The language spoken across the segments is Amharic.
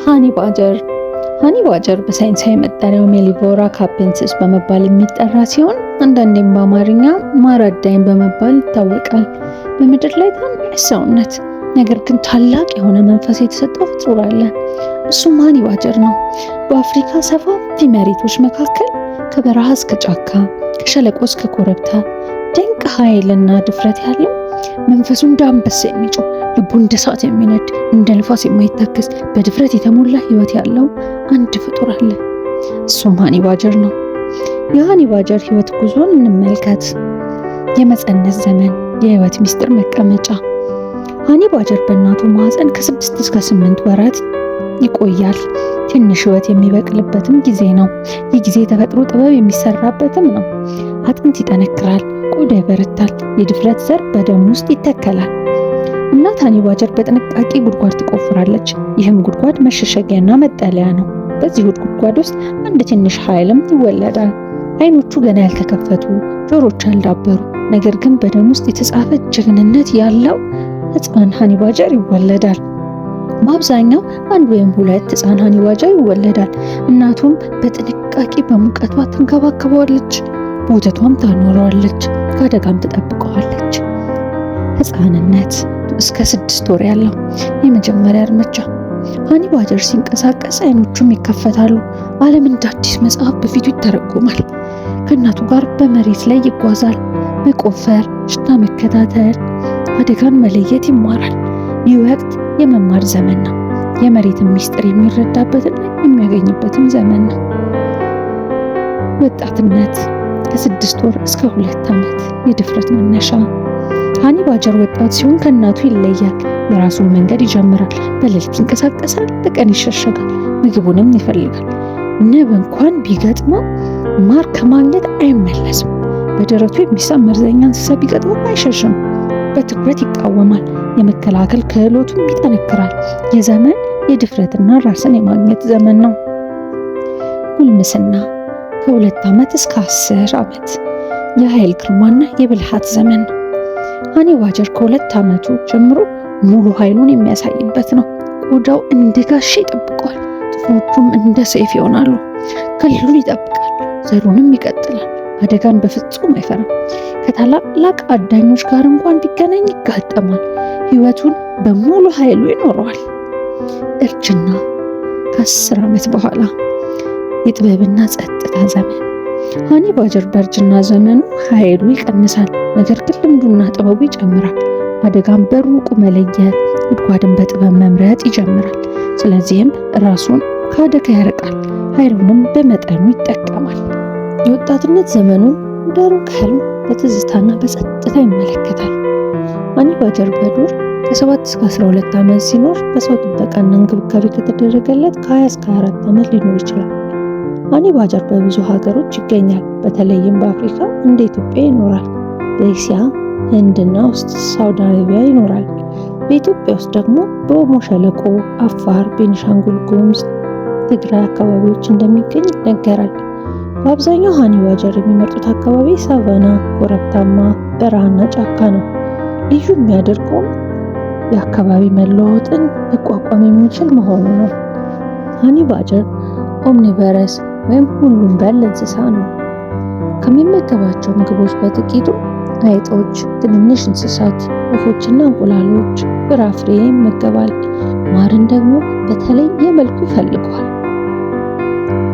Honey badger። Honey badger በሳይንሳዊ መጠሪያው Mellivora capensis በመባል የሚጠራ ሲሆን አንዳንዴም በአማርኛ ማር አዳኝ በመባል ይታወቃል። በምድር ላይ ታናሽ ሰውነት ነገር ግን ታላቅ የሆነ መንፈስ የተሰጠው ፍጡር አለ። እሱም honey badger ነው። በአፍሪካ ሰፋፊ መሬቶች መካከል ከበረሃ እስከ ጫካ፣ ከሸለቆ እስከ ኮረብታ ድንቅ ኃይልና ድፍረት ያለው፣ መንፈሱ እንደ አንበሳ የሚጮህ፣ ልቡ እንደ እሳት የሚነድ፣ እንደ ንፋስ የማይታከስ፣ በድፍረት የተሞላ ህይወት ያለው አንድ ፍጡር አለ። እሱም honey badger ነው። የ honey badger ህይወት ጉዞን እንመልከት። የመፀነስ ዘመን፣ የህይወት ሚስጥር መቀመጫ። Honey badger በእናቱ ማህፀን ከ6 እስከ 8 ወራት ይቆያል። ትንሽ ህይወት የሚበቅልበትም ጊዜ ነው። ይህ ጊዜ የተፈጥሮ ጥበብ የሚሰራበትም ነው። አጥንት ይጠነክራል፣ ቆዳ ይበረታል፣ የድፍረት ዘር በደም ውስጥ ይተከላል። እናት honey badger በጥንቃቄ ጉድጓድ ትቆፍራለች። ይህም ጉድጓድ መሸሸጊያና መጠለያ ነው። በዚህ ጉድጓድ ውስጥ አንድ ትንሽ ኃይልም ይወለዳል። አይኖቹ ገና ያልተከፈቱ፣ ጆሮቹ ያልዳበሩ፣ ነገር ግን በደም ውስጥ የተጻፈ ጀግንነት ያለው ህፃን honey badger ይወለዳል። በአብዛኛው አንድ ወይም ሁለት ህፃን honey badger ይወለዳል። እናቱም በጥንቃቄ በሙቀቷ ትንከባከበዋለች፣ በወተቷም ታኖረዋለች፣ ከአደጋም ትጠብቀዋለች። ህፃንነት፣ እስከ 6 ወር ያለው የመጀመሪያ እርምጃ። Honey badger ሲንቀሳቀስ አይኖቹም ይከፈታሉ። ዓለም እንደ አዲስ መጽሐፍ በፊቱ ይተረጎማል። ከእናቱ ጋር በመሬት ላይ ይጓዛል። መቆፈር፣ ሽታ መከታተል፣ አደጋን መለየት ይማራል። ይህ ወቅት የመማር ዘመን ነው። የመሬትን ምስጢር የሚረዳበትና የሚያገኝበትም ዘመን ነው። ወጣትነት፣ ከ6 ወር እስከ 2 ዓመት፣ የድፍረት መነሻ። Honey badger ወጣት ሲሆን ከእናቱ ይለያል። የራሱን መንገድ ይጀምራል። በሌሊት ይንቀሳቀሳል፣ በቀን ይሸሸጋል፣ ምግቡንም ይፈልጋል። ንብ እንኳን ቢገጥመው ማር ከማግኘት አይመለስም። በደረቱ የሚሳብ መርዘኛ እንስሳ ቢገጥመው አይሸሽም። በትኩረት ይቃወማል። የመከላከል ክህሎቱም ይጠነክራል። የዘመን የድፍረትና ራስን የማግኘት ዘመን ነው። ጉልምስና፣ ከ2 ዓመት እስከ 10 ዓመት፣ የኃይል ግርማና የብልሃት ዘመን ነው። Honey badger ከ2 ዓመቱ ጀምሮ ሙሉ ኃይሉን የሚያሳይበት ነው። ቆዳው እንደ ጋሻ ይጠብቀዋል፣ ጥፍሮቹም እንደ ሰይፍ ይሆናሉ። ክልሉን ይጠብቃል፣ ዘሩንም ይቀጥላል። አደጋን በፍጹም አይፈራም። ከታላላቅ አዳኞች ጋር እንኳን ቢገናኝ ይጋጠማል። ህይወቱን በሙሉ ኃይሉ ይኖረዋል። እርጅና፣ ከ10 ዓመት በኋላ፣ የጥበብና ጸጥታ ዘመን። Honey badger በእርጅና ዘመኑ ኃይሉ ይቀንሳል፣ ነገር ግን ልምዱና ጥበቡ ይጨምራል። አደጋን በሩቁ መለየት፣ ጉድጓድን በጥበብ መምረጥ ይጀምራል። ስለዚህም ራሱን ከአደጋ ያርቃል፣ ኃይሉንም በመጠኑ ይጠቀማል። የወጣትነት ዘመኑን እንደ ሩቅ ህልም በትዝታና በጸጥታ ይመለከታል። Honey badger በዱር ከ7 እስከ 12 ዓመት ሲኖር በሰው ጥበቃና እንክብካቤ ከተደረገለት ከ20 እስከ 24 ዓመት ሊኖር ይችላል። Honey badger በብዙ ሀገሮች ይገኛል። በተለይም በአፍሪካ እንደ ኢትዮጵያ ይኖራል። በእስያ ህንድና ውስጥ ሳውዲ አረቢያ ይኖራል። በኢትዮጵያ ውስጥ ደግሞ በኦሞ ሸለቆ፣ አፋር፣ ቤኒሻንጉል ጉሙዝ፣ ትግራይ አካባቢዎች እንደሚገኝ ይነገራል። በአብዛኛው honey badger የሚመርጡት አካባቢ ሳቫና፣ ኮረብታማ፣ በረሃና ጫካ ነው። ልዩ የሚያደርገውም የአካባቢ መለዋወጥን መቋቋም የሚችል መሆኑ ነው። Honey badger omnivorous ወይም ሁሉን በል እንስሳ ነው። ከሚመገባቸው ምግቦች በጥቂቱ አይጦች፣ ትንንሽ እንስሳት፣ ወፎችና እንቁላሎች፣ ፍራፍሬ ይመገባል። ማርን ደግሞ በተለየ መልኩ ይፈልገዋል።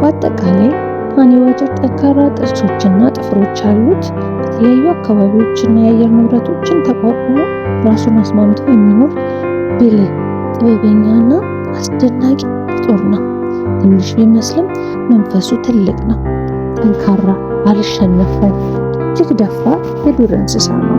በአጠቃላይ honey badger ጠንካራ ጥርሶችና ጥፍሮች ያሉት፣ በተለያዩ አካባቢዎችና የአየር ንብረቶችን ተቋቁሞ ራሱን አስማምቶ የሚኖር ብልህ፣ ጥበበኛና አስደናቂ ፍጡር ነው። ትንሽ ቢመስልም መንፈሱ ትልቅ ነው። ጠንካራ፣ አልሸነፍ ባይ፣ እጅግ ደፋር የዱር እንስሳ ነው።